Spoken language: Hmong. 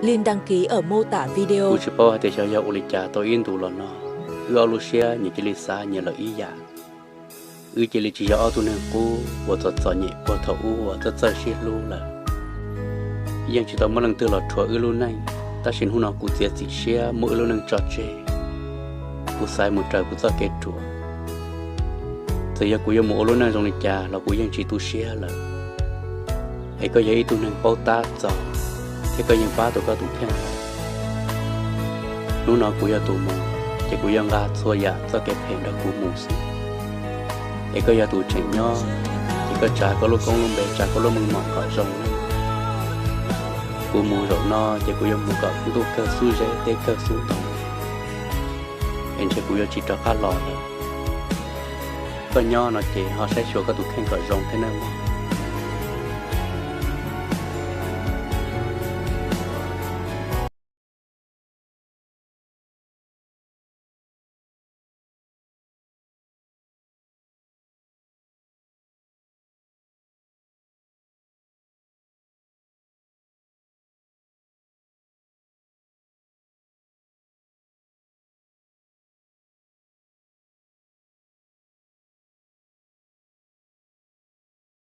Link đăng ký ở mô tả video. Kuv tsis paub hais tias xyov yog ua li cas tau ib ntus los no, wb ob lub siab nyias cia li xav nyias lawm ib yam. Wb cia li tsis yog ob tug neeg qub uas txom txom nyem puag thaum ub uas txawj txawj sib hlub lawm. Yeej tsis tau muaj leej twg los rhuav wb lub neej, tab sis hnub no kuv txiav txim siab muab wb lub neej tso tseg. Kuv xaiv mus raws kuv txoj kev ruam. Txawm yog kuv yuav mus ua lub neej zoo li cas los kuv yeej tsis tu siab lawm. Es koj yog ib tug neeg paub tab txaus, thiab koj yeej pab tau koj tus kheej lawm. Hnub no kuv yog tus mus, ces kuv yuav nqa txhua yam txoj kev phem nrog kuv mus xwb. Es koj yog tus tseem nyob, ces koj tsa koj lub koob lub npe, tsa koj lub meej mom kom zoo. Kuv mus zaum no ces kuv yuav mus kom ntuj kawg xub zeb teb kawg xub ntoo, es ntshe kuv yuav tsis rov qab los lawm. Koj nyob no ces ho saib xyuas koj tus kheej kom zoo thiab nawb mog.